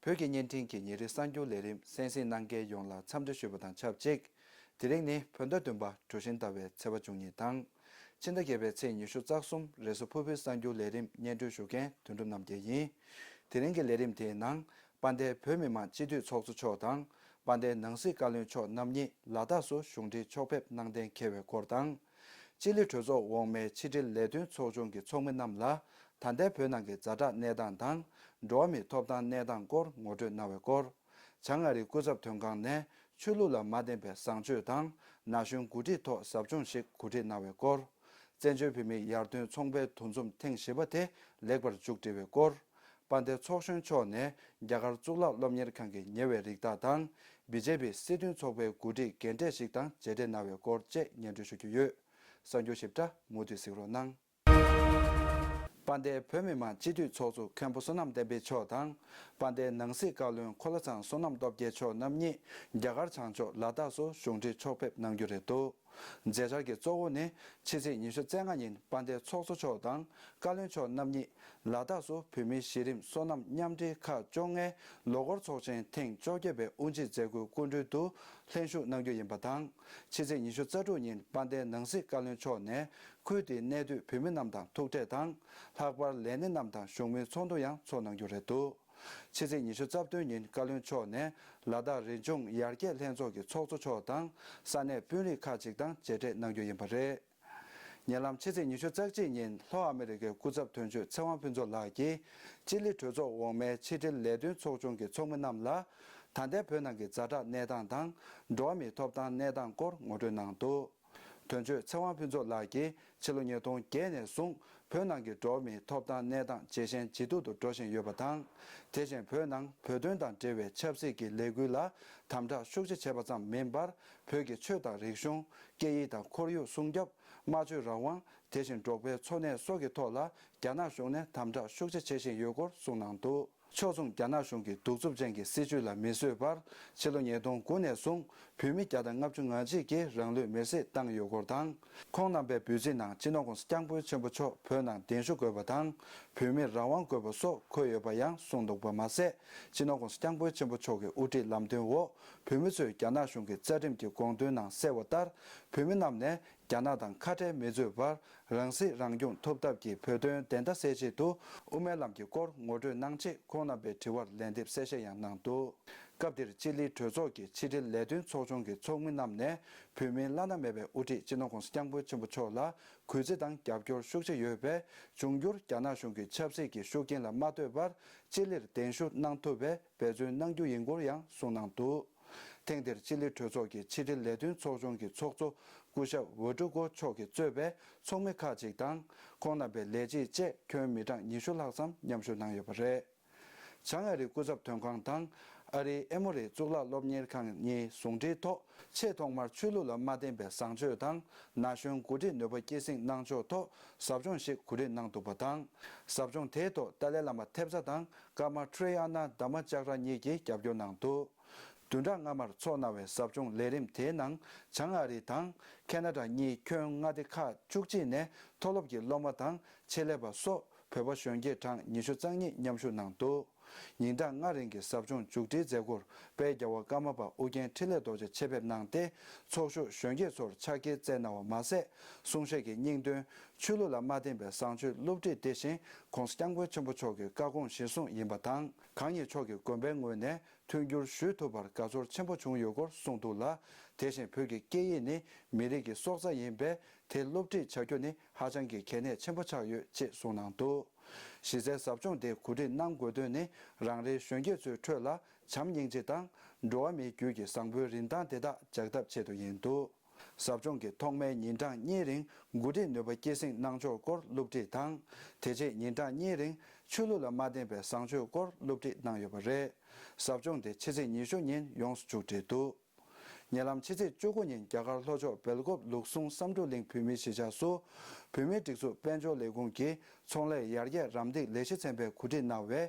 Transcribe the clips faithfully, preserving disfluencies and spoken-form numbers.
བོད་ཀྱི་བརྙན་འཕྲིན་གྱི་ཉིན་རེའི་གསར་འགྱུར་ལས་རིམ་གསན་གཟིགས་གནང་མཁན་ཡོངས་ལ་འཚམས་འདྲི་ཞུས་པ་དང་ཆབས་ཅིག་དེ་རིང་ནི་བོད་ཟླ་བདུན་པ་གྲུ་བཞིན་ཟླ་བའི་ཚེས་པ་བཅུ་གཉིས་དང་། ཕྱི་ཟླ་བརྒྱད་པའི་ཚེས་ཉི་ཤུ་རྩ་གསུམ་རེས་གཟའ་ཕུར་བུའི་གསར་འགྱུར་ལས་རིམ་སྙན་སྒྲོན་ཞུ་མཁན་དོན་གྲུབ་རྣམ་རྒྱལ་ཡིན། དེ་རིང་གི་ལས་རིམ་དེའི་ནང་། དཔལ་ལྡན་བོད་མི་མང་སྤྱི་འཐུས་ཚོགས་གཙོ་མཆོག་དང་། དཔལ་ལྡན་ནང་སྲིད་བཀའ་བློན་མཆོག་རྣམ་གཉིས་ལ་དྭགས་སུ་གཞུང་འབྲེལ་ཕྱོགས་ཕེབས་གནང་གཏན་འཁེལ་བའི་སྐོར་དང་། ལྕི་ལི་གྲོས་ཚོགས་འོག་མའི་ཕྱི་དྲིལ་ལས་དོན་ཚོགས་ཆུང་གི་ཚོགས་མི་རྣམས་ལ། ད་ལྟའི་བོད་ནང་གི་ཛ་དྲག་གནས་སྟངས་དང་། འགྲོ་བ་མིའི་ཐོབ་ཐང་གནས་སྟངས་སྐོར་ངོ་སྤྲོད་གནང་བའི་སྐོར། བྱང་ཨ་རིའི་སྐུ་ཚབ་དོན་ཁང་ནས་ཆོས་ལུགས་ལ་མ་བརྟེན་པའི་བཟང་སྤྱོད་དང་ན་གཞོན་འགོ་ཁྲིད་ཐོག་ཟབ་སྦྱོང་ཞིག་གོ་སྒྲིག་གནང་བའི་སྐོར། བཙན་བྱོལ་བོད་མིའི་ཡར་ཐོན་ཚོང་པའི་འདུ་འཛོམས་ཐེངས་བཞི་པ་དེ་ལེགས་པར་མཇུག་སྒྲིལ་བའི་སྐོར། དཔལ་ལྡན་ཚོགས་གཞོན་མཆོག་ནས་རྒྱ་གར་གཙུག་ལག་སློབ་གཉེར་ཁང་གི་ཉེ་བའི་རིགས་བདག་དང་། བི་ཇེ་པི་སྲིད་དོན་ཚོགས་པའི་འགོ་ཁྲིད་རྒན་གྲས་ཤིག་དང་མཇལ་འཕྲད་གནང་བའི་སྐོར་བཅས་སྙན་སྒྲོན་ཞུ་རྒྱུ་ཡོད། གསར་འགྱུར་ཞིབ་ཕྲ་མུ་མཐུད་གཟིགས་རོགས་གནང་། དཔལ་ལྡན་བོད་མི་མང་སྤྱི་འཐུས་ཚོགས་གཙོ་མཁན་པོ་བསོད་ནམས་བསྟན་འཕེལ་མཆོག་དང་། དཔལ་ལྡན་ནང་སྲིད་བཀའ་བློན་འཁོར་ལོ་ཚང་བསོད་ནམས་སྟོབས་རྒྱལ་མཆོག་རྣམ་གཉིས་རྒྱ་གར་བྱང་ཕྱོགས་ལ་དྭགས་སུ་གཞུང་འབྲེལ་ཕྱོགས་ཕེབས་གནང་རྒྱུ་རེད་འདུག་མཛད་འཆར་གྱི་གཙོ་བོ་ནི་ཕྱི་ཚེས་ཉི་ཤུ་རྩ་ལྔ་ཉིན་དཔལ་ལྡན་ཚོགས་གཙོ་མཆོག་དང་བཀའ་བློན་མཆོག་རྣམ་གཉིས་ལ་དྭགས་སུ་བོད་མིའི་གཞི་རིམ་སོ་ནམ་མཉམ་འབྲེལ་ཁག་བཅོ་ལྔའི་ལོ་འཁོར་ཚོགས་ཆེན་ཐེངས་བཅོ་བརྒྱད་པའི་དབུ་འབྱེད་མཛད་སྒོའི་སྐུ་མགྲོན་དུ་ལྷན་ཞུགས་གནང་རྒྱུ་ཡིན་པ་དང་། ཕྱི་ཚེས་ཉི་ཤུ་རྩ་དྲུག་ཉིན་དཔལ་ལྡན་ནང་སྲིད་བཀའ་བློན་མཆོག་ནས་ཁུལ་དེའི་གནས་སྡོད་བོད་མི་རྣམས་དང་ཐུག་འཕྲད་དང་། ལྷག་པར་ལས་སྣེ་རྣམས་དང་བཞུགས་མོལ་ཚོགས་འདུ་ཡང་ཚོགས་གནང་རྒྱུ་རེད་འདུག་ཕྱི་ཚེས་ཉི་ཤུ་རྩ་བདུན་ཉིན་བཀའ་བློན་མཆོག་ནས་ལ་དྭགས་རི་ལྗོངས་ཡར་རྒྱས་ལྷན་ཚོགས་ཀྱི་ཚོགས་གཙོ་མཆོག་དང་ས་གནས་དཔོན་རིགས་ཁག་ཅིག་དང་མཇལ་འཕྲད་གནང་རྒྱུ་ཡིན་པ་རེད། ཉེ་ལམ་ཕྱི་ཚེས་ཉི་ཤུ་རྩ་གཅིག་ཉིན་ལྷོ་ཨ་མི་རི་ཀའི་སྐུ་ཚབ་དོན་གཅོད་ཚེ་དབང་ཕུན་ཚོགས་ལགས་ཀྱིས་ལྕི་ལི་གྲོས་ཚོགས་འོག་མའི་ཕྱི་དྲིལ་ལས་དོན་ཚོགས་ཆུང་གི་ཚོགས་མི་རྣམས་ལ་ད་ལྟའི་བོད་ནང་གི་ཛ་དྲག་གནས་སྟངས་དང་འགྲོ་བ་མིའི་ཐོབ་ཐང་གནས་སྟངས་སྐོར་ངོ་སྤྲོད་གནང་འདུག་དོན་གཅོད་ཚེ་དབང་ཕུན་ཚོགས་ལགས་ཀྱིས་ཕྱི་ལོ་ཉིས་སྟོང་བརྒྱད་ནས་བཟུང་བོད་ནང་གི་འགྲོ་བ་མིའི་ཐོབ་ཐང་གནས་སྟངས་ཇེ་ཞན་ཇེ་སྡུག་ཏུ་འགྲོ་བཞིན་ཡོད་པ་དང་། དེ་བཞིན་བོད་ནང་བོད་དོན་དང་འབྲེལ་བའི་ཆབ་སྲིད་ཀྱི་ལས་འགུལ་ལ་དམ་དྲག་ཤུགས་ཆེ་བྱས་པ་ཙམ་མིན་པར། བོད་ཀྱི་ཆོས་དང་རིག་གཞུང་། སྐད་ཡིག་དང་ཁོར་ཡུག་སྲུང་སྐྱོབ། སྨྲ་བརྗོད་རང་དབང་། དེ་བཞིན་འབྲོག་པའི་འཚོ་གནས་སོགས་ཀྱི་ཐོག་ལ་རྒྱ་ནག་གཞུང་ནས་དམ་དྲག་ཤུགས་ཆེ་བྱེད་བཞིན་ཡོད་སྐོར་གསུངས་གནང་འདུག་ཕྱོགས་མཚུངས་རྒྱ་ནག་གཞུང་གི་གདུག་རྩུབ་ཅན་གྱི་སྲིད་བྱུས་ལ་མི་བཟོད་པར། ཕྱི་ལོ་ཉིས་སྟོང་དགུ་ནས་བཟུང་བོད་མི་བརྒྱ་དང་ལྔ་བཅུ་ང་གཅིག་གིས་རང་ལུས་མེར་སྲེག་བཏང་ཡོད་སྐོར་དང་། ཁོང་རྣམ་པའི་འབོད་ཚིག་ནང་སྤྱི་ནོར་༸གོང་ས་༸སྐྱབས་མགོན་ཆེན་པོ་མཆོག་བོད་ནང་གདན་ཞུ་དགོས་པ་དང་། བོད་མིར་རང་དབང་དགོས་པ་སོགས་འཁོད་ཡོད་པ་ཡང་གསུངས་འདུག་པ་མ་ཟད། སྤྱི་ནོར་༸གོང་ས་༸སྐྱབས་མགོན་ཆེན་པོ་མཆོག་གི་དབུ་ཁྲིད་ལམ་སྟོན་འོག་བོད་མི་ཚོས་རྒྱ་ནག་གཞུང་གི་རྩ་ཁྲིམས་ཀྱི་དགོངས་དོན་ནང་གསལ་བ་ལྟར། བོད་མི་རྣམས་ནས་རྒྱ་ནག་དང་ཁ་བྲལ་མི་བཟོད་པར། རང་སྲིད་རང་སྐྱོང་ཐོབ་ཐབས་ཀྱི་བོད་དོན་བདེན་མཐའ་གསལ་ཆེད་དུ། དབུ་མའི་ལམ་གྱི་སྐོར་ངོ་སྤྲོད་གནང་ཆེད། ཁོང་རྣམ་པའི་དྲི་བར་ལན་འདེབས་གསལ་བཤད་ཡང་གནང་འདུག་སྐབས་དེར་ལྕི་ལི་གྲོས་ཚོགས་ཀྱི་ཕྱི་དྲིལ་ལས་དོན་ཚོགས་ཆུང་གི་ཚོགས་མི་རྣམས་ནས། བོད་མིའི་བླ་ན་མེད་པའི་དབུ་ཁྲིད་སྤྱི་ནོར་༸གོང་ས་༸སྐྱབས་མགོན་ཆེན་པོ་མཆོག་ལ་གུས་བརྩི་དང་རྒྱབ་སྐྱོར་ཤུགས་ཆེ་ཡོད་པས། འབྱུང་འགྱུར་རྒྱ་ནག་གཞུང་གི་ཆབ་སྲིད་ཀྱི་ཤུགས་རྐྱེན་ལ་མ་ལྟོས་པར། ལྕི་ལིར་གདན་ཞུ་གནང་ཐུབ་པའི་འབད་བརྩོན་གནང་རྒྱུ་ཡིན་སྐོར་ཡང་གསུངས་གནང་འདུག་ཐེངས་འདིར་ལྕི་ལི་གྲོས་ཚོགས་ཀྱི་ཕྱི་དྲིལ་ལས་དོན་ཚོགས་ཆུང་གི་ཚོགས་གཙོ་སྐུ་ཞབས་ཝེ་ཀྲུ་ཀོ་མཆོག་གིས་གཙོས་པའི་ཚོགས་མི་ཁག་ཅིག་དང་། ཁོང་རྣམ་པའི་ལས་བྱེད་བཅས་ཁྱོན་མི་གྲངས་ཉི་ཤུ་ལྷག་ཙམ་མཉམ་ཞུགས་གནང་ཡོད་པ་རེད། བྱང་ཨ་རིའི་སྐུ་ཚབ་དོན་ཁང་དང་། ཨ་རིའི་ཨེ་མོ་རི་གཙུག་ལག་སློབ་གཉེར་ཁང་གཉིས་ཟུང་འབྲེལ་ཐོག་ཆེས་ཐོག་མར་ཆོས་ལུགས་ལ་མ་བརྟེན་པའི་བཟང་སྤྱོད་དང་ན་གཞོན་འགོ་ཁྲིད་ནུས་པ་སྐྱེད་སྲིང་གནང་ཕྱོགས་ཐོག་ཟབ་སྦྱོང་ཞིག་གོ་སྒྲིག་གནང་འདུག་པ་དང་། ཟབ་སྦྱོང་དེའི་ཐོག་ཏཱ་ལའི་བླ་མ་ཐེབས་རྩ་དང་ཀརྨ་ཊྲེ་ཡ་ན་དྷར་མ་ཅཀྲ་གཉིས་ཀྱིས་རྒྱབ་སྐྱོར་གནང་འདུག་བདུན་ཕྲག་སྔ་མར་ཚོགས་གནང་བའི་ཟབ་སྦྱོང་ལས་རིམ་དེའི་ནང་། བྱང་ཨ་རི་དང་ཁེ་ན་ཌ་གཉིས་ཁྱོན་མངའ་སྡེ་ཁག་བཅུ་གཅིག་ནས་མཐོ་སློབ་ཀྱི་སློབ་མ་དང་ཆེད་ལས་པ་སོགས་བོད་པ་གཞོན་སྐྱེས་གྲངས་ཉི་ཤུ་རྩ་གཉིས་མཉམ་ཞུགས་གནང་འདུག་ཉིན་གྲངས་ལྔ་རིང་གི་ཟབ་སྦྱོང་མཇུག་སྒྲིལ་མཛད་སྒོར་དཔལ་རྒྱལ་བ་ཀརྨ་པ་ཨོ་རྒྱན་འཕྲིན་ལས་རྡོ་རྗེ་ཆེད་ཕེབས་གནང་སྟེ། ཚོགས་ཞུགས་གཞོན་སྐྱེས་ཚོར་ཕྱག་འཁྱེར་སྩལ་གནང་བ་མ་ཟད། གསུང་བཤད་ཀྱི་སྙིང་དོན། ཆོས་ལུགས་ལ་མ་བརྟེན་པའི་བཟང་སྤྱོད་སློབ་ཁྲིད་དེ་བཞིན་༸གོང་ས་༸སྐྱབས་མགོན་ཆེན་པོ་མཆོག་གི་བཀའ་དགོངས་གཞིར་བཟུང་ཡིན་པ་དང་། གང་ཉིད་མཆོག་གི་དགོན་པའི་ངོས་ནས་མཐུན་འགྱུར་ཞུས་ཐུབ་པར་དགའ་ཚོར་ཆེན་པོ་བྱུང་ཡོད་སྐོར་གསུངས་འདུག་ལ། དེ་བཞིན་བོད་ཀྱི་སྐད་ཡིག་ནི་མི་རིགས་ཀྱི་སྲོག་རྩ་ཡིན་པས། དེ་སློབ་ཁྲིད་བྱ་རྒྱུ་ནི་ཧ་ཅང་གི་གལ་གནད་ཆེན་པོ་ཆགས་ཡོད་ཅེས་གསུངས་གནང་འདུག་གཞི་རྩའི་ཟབ་སྦྱོང་དེ་གོ་སྒྲིག་གནང་དགོས་དོན་ནི། རང་རེའི་གཞོན་སྐྱེས་ཚོའི་ཁྲོད་ལ་བྱམས་སྙིང་རྗེ་དང་། འགྲོ་བ་མིའི་རྒྱུད་ཀྱི་བཟང་པོའི་རིན་ཐང་དེ་དག་འཇགས་ཐབས་ཆེད་དུ་ཡིན་འདུག་ཟབ་སྦྱོང་གི་ཐོག་མའི་ཉིན་གྲངས་གཉིས་རིང་འགོ་ཁྲིད་ནུས་པ་སྐྱེད་སྲིང་གནང་ཕྱོགས་སྐོར་སློབ་ཁྲིད་དང་། དེ་རྗེས་ཉིན་གྲངས་གཉིས་རིང་ཆོས་ལུགས་ལ་མ་བརྟེན་པའི་བཟང་སྤྱོད་སྐོར་སློབ་ཁྲིད་གནང་ཡོད་པ་རེད། ཟབ་སྦྱོང་དེ་ཕྱི་ཚེས་ཉི་ཤུ་ཉིན་ཡོངས་སུ་མཇུག་སྒྲིལ་འདུག་ཉེ་ལམ་ཕྱི་ཚེས་བཅུ་དགུ་ཉིན་རྒྱ་གར་ལྷོ་ཕྱོགས་སྦེལ་ཀོབ་ལུགས་ཟུང་བསམ་འགྲུབ་གླིང་བོད་མིའི་གཞིས་ཆགས་སུ། བོད་མིའི་སྒྲིག་འཛུགས་དཔལ་འབྱོར་ལས་ཁུངས་ཀྱི་ཚོང་ལས་ཡར་རྒྱས་རམ་འདེགས་ལས་གཞི་ཚན་པས་གོ་སྒྲིག་གནང་བའི་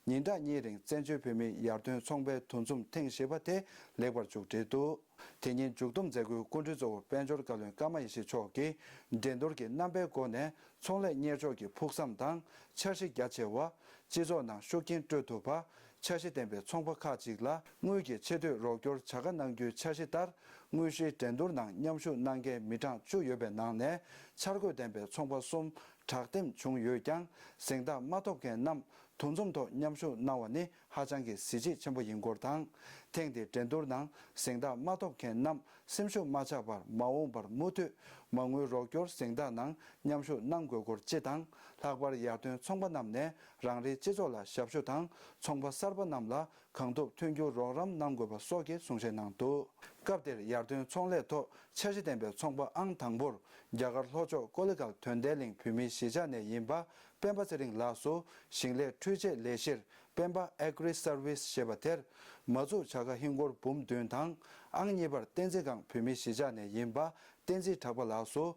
ཉིན་གྲངས་གཉིས་རིང་བཙན་བྱོལ་བོད་མིའི་ཡར་ཐོན་ཚོང་པའི་འདུ་འཛོམས་ཐེངས་བཞི་པ་དེ་ལེགས་པར་མཇུག་སྒྲིལ་འདུག་དེ་ཉིན་མཇུག་བསྡོམས་མཛད་སྒོའི་སྐུ་མགྲོན་གཙོ་བོ་དཔལ་འབྱོར་བཀའ་བློན་ཀརྨ་ཡེ་ཤེས་མཆོག་གིས་འགྲན་བསྡུར་གྱི་རྣམ་པའི་སྒོ་ནས་ཚོང་ལས་གཉེར་ཕྱོགས་ཀྱི་ཕུགས་བསམ་དང་འཆར་གཞི་རྒྱ་ཆེ་བ། སྤྱི་ཚོགས་ནང་ཤུགས་རྐྱེན་སྤྲོད་ཐུབ་པ། འཆར་གཞི་ལྡན་པའི་ཚོང་པ་ཁག་ཅིག་ལ་དངུལ་གྱི་ཆེད་དོད་རོགས་སྐྱོར་བྱ་དགའ་གནང་རྒྱུའི་འཆར་གཞི་ལྟར། དངོས་གཞིའི་འགྲན་བསྡུར་ནང་མཉམ་ཞུགས་གནང་མཁན་མི་གྲངས་བཅུ་ཡོད་པའི་ནང་ནས། འཆར་འགོད་ལྡན་པའི་ཚོང་པ་གསུམ་དྲག་འདེམས་བྱུང་ཡོད་ཀྱང་། གཟེངས་རྟགས་མ་ཐོབ་མཁན་རྣམས་འདུ་འཛོམས་ཐོག་མཉམ་ཞུགས་གནང་བ་ནི་ཧ་ཅང་གི་གཟི་བརྗིད་ཆེན་པོ་ཡིན་སྐོར་དང་། ཐེངས་འདིའི་འགྲན་བསྡུར་ནང་གཟེངས་རྟགས་མ་ཐོབ་མཁན་རྣམས་སེམས་ཤུགས་མ་ཆག་པར། མ་འོངས་པར་མུ་མཐུད་མ་དངུལ་རོགས་སྐྱོར་གཟེངས་རྟགས་ནང་མཉམ་ཞུགས་གནང་དགོས་སྐོར་སྤྱི་དང་། ལྷག་པར་ཡར་ཐོན་ཚོང་པ་རྣམས་ནས་རང་རེའི་སྤྱི་ཚོགས་ལ་ཞབས་ཞུ་དང་། ཚོང་པ་གསར་པ་རྣམས་ལ་གང་ཐུབ་མཐུན་འགྱུར་རོགས་རམ་གནང་དགོས་པ་སོགས་ཀྱི་གསུང་བཤད་གནང་འདུག་སྐབས་དེར་ཡར་ཐོན་ཚོང་ལས་ཐོག་འཆར་གཞི་ལྡན་པའི་ཚོང་པ་ཨང་དང་པོར་རྒྱ་གར་ལྷོ་ཕྱོགས་ཀོ་ལི་གྷལ་དོན་ལྡན་གླིང་བོད་མིའི་གཞིས་ཆགས་ནས་ཡིན་པ་སྤེན་པ་ཚེ་རིང་ལགས་སུ། ཞིང་ལས་འཕྲུལ་ཆས་ལས་གཞིར་སྤེན་པ་ཨེག་རི་སར་ཝིས་ཞེས་པ་དེར་མ་འཛུགས་བྱ་དགའ་ཧིན་སྒོར་འབུམ་བདུན་དང་། ཨང་གཉིས་པར་བསྟན་འཛིན་སྒང་བོད་མིའི་གཞིས་ཆགས་ནས་ཡིན་པ་བསྟན་འཛིན་གྲགས་པ་ལགས་སུ།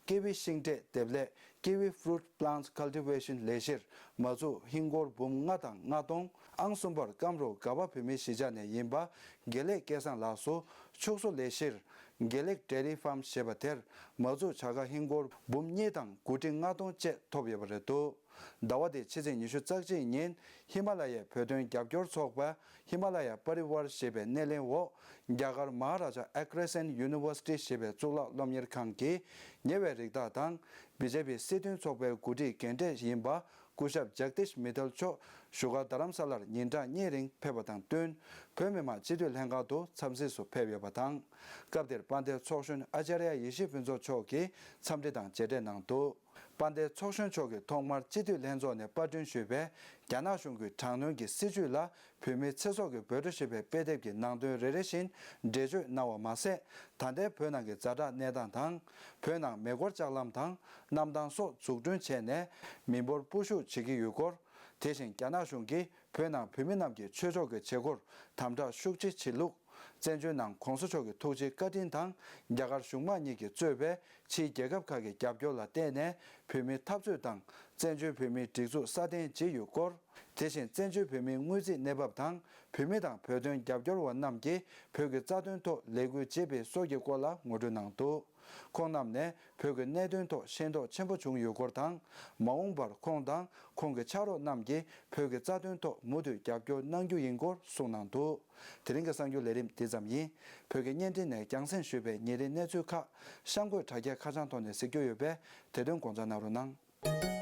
ཀི་ཝི་ཤིང་འབྲས་འདེབས་ལས། Kiwi Fruit Plants Cultivation ལས་གཞིར་མ་འཛུགས་ཧིན་སྒོར་འབུམ་ལྔ་དང་ལྔ་སྟོང་། ཨང་གསུམ་པར་ཀམ་རོ་དགའ་བ་བོད་མིའི་གཞིས་ཆགས་ནས་ཡིན་པ་དགེ་ལེགས་སྐལ་བཟང་ལགས་སུ། ཕྱུགས་གསོ་ལས་གཞིར་དགེ་ལེགས་ཌེ་རི་ཕཱམ་ཞེས་པ་དེར་མ་འཛུགས་བྱ་དགའ་ཧིན་སྒོར་འབུམ་གཉིས་དང་དགུ་ཁྲི་ལྔ་སྟོང་བཅས་ཐོབ་ཡོད་པ་རེད་འདུག་ཟླ་བ་འདིའི་ཕྱི་ཚེས་ཉི་ཤུ་རྩ་གཅིག་ཉིན་ཧི་མ་ལ་ཡའི་བོད་དོན་རྒྱབ་སྐྱོར་ཚོགས་པ་ཧི་མ་ལ་ཡ་པ་རི་ཝར་ཞེས་པའི་སྣེ་ལེན་འོག་རྒྱ་གར་མ་ཧ་ར་ཇ་ཨེག་རེ་སན་ཡུ་ནི་ཝར་སི་ཊི་ཞེས་པའི་གཙུག་ལག་སློབ་གཉེར་ཁང་གི་ཉེ་བའི་རིགས་བདག་དང་། བི་ཇེ་པི་སྲིད་དོན་ཚོགས་པའི་འགོ་ཁྲིད་རྒན་གྲས་ཡིན་པ་སྐུ་ཞབས་ཇག་དིཤ་མི་ཐལ་མཆོག་བཞུགས་སྒར་རྡ་རམ་ས་ལར་ཉིན་གྲངས་གཉིས་རིང་ཕེབས་པ་དང་བསྟུན། བོད་མི་མང་སྤྱི་འཐུས་ལྷན་ཁང་དུ་འཚམས་གཟིགས་སུ་ཕེབས་ཡོད་པ་དང་། སྐབས་དེར་དཔལ་ལྡན་ཚོགས་གཞོན་ཨ་ཅཱརྱ་ཡེ་ཤེས་ཕུན་ཚོགས་མཆོག་གིས་འཚམས་འདྲི་དང་མཇལ་འཕྲད་གནང་འདུག་དཔལ་ལྡན་ཚོགས་གཞོན་མཆོག་གིས་ཐོག་མར་སྤྱི་འཐུས་ལྷན་ཚོགས་ནས་པར་སྐྲུན་ཞུས་པའི་རྒྱ་ནག་གཞུང་གི་དྲག་གནོན་གྱི་སྲིད་བྱུས་ལ་བོད་མིའི་ཚེ་སྲོག་གི་འབོད་སྒྲ་ཞེས་པའི་དཔེ་དེབ་ཀྱི་ནང་དོན་རེ་རེ་བཞིན་འགྲེལ་བརྗོད་གནང་བ་མ་ཟད། ད་ལྟའི་བོད་ནང་གི་ཛ་དྲག་གནས་སྟངས་དང་། བོད་ནང་མེ་འཁོར་ལྕགས་ལམ་དང་གནམ་ཐང་སོགས་འཛུགས་སྐྲུན་བྱས་ནས་མི་འབོར་སྤོ་བཤུག་བྱེད་ཀྱི་ཡོད་སྐོར། དེ་བཞིན་རྒྱ་ནག་གཞུང་གིས་བོད་ནང་བོད་མི་རྣམས་ཀྱི་ཆོས་ཕྱོགས་ཀྱི་བྱེད་སྒོར་དམ་དྲག་ཤུགས་ཆེ་བྱེད་ལུགས། བཙན་བྱོལ་ནང་གོང་ས་མཆོག་གི་ཐུགས་རྗེའི་བཀའ་དྲིན་དང་། རྒྱ་གར་གཞུང་མང་གཉིས་ཀྱིས་གཙོས་པའི་ཕྱིའི་རྒྱལ་ཁབ་ཁག་གི་རྒྱབ་སྐྱོར་ལ་བརྟེན་ནས་བོད་མིའི་འཐབ་རྩོད་དང་། བཙན་བྱོལ་བོད་མིའི་སྒྲིག་འཛུགས་སྲ་བརྟན་བྱས་ཡོད་སྐོར། དེ་བཞིན་བཙན་བྱོལ་བོད་མིའི་དངུལ་རྩིས་གནས་བབ་དང་། བོད་མི་དང་བོད་དོན་རྒྱབ་སྐྱོར་བ་རྣམས་ཀྱིས་བོད་ཀྱི་རྩ་དོན་ཐོག་ལས་འགུལ་བྱེད་པའི་སོགས་ཀྱི་སྐོར་ལ་ངོ་སྤྲོད་གནང་འདུག་ཁོང་རྣམས་ནས་བོད་ཀྱི་གནད་དོན་ཐོག་ཤེས་རྟོགས་ཆེན་པོ་བྱུང་ཡོད་སྐོར་དང་། མ་འོངས་པར་ཁོང་དང་ཁོང་གི་ཕྱག་རོགས་རྣམས་ཀྱིས་བོད་ཀྱི་རྩ་དོན་ཐོག་མུ་མཐུད་རྒྱབ་སྐྱོར་གནང་རྒྱུ་ཡིན་སྐོར་གསུངས་གནང་འདུག་དེ་རིང་གི་གསར་འགྱུར་ལས་རིམ་འདི་ཙམ་ཡིན། བོད་ཀྱི་བརྙན་འཕྲིན་ནས་རྒྱང་སྲིང་ཞུས་པའི་ཉིན་རེའི་གནས་ཚུལ་ཁག་གཤམ་འཁོད་དྲ་རྒྱའི་ཁ་བྱང་ཐོག་ནས་གཟིགས་རྒྱུ་ཡོད་པས། དེ་དོན་དགོངས་འཇགས་གནང་རོགས་གནང་།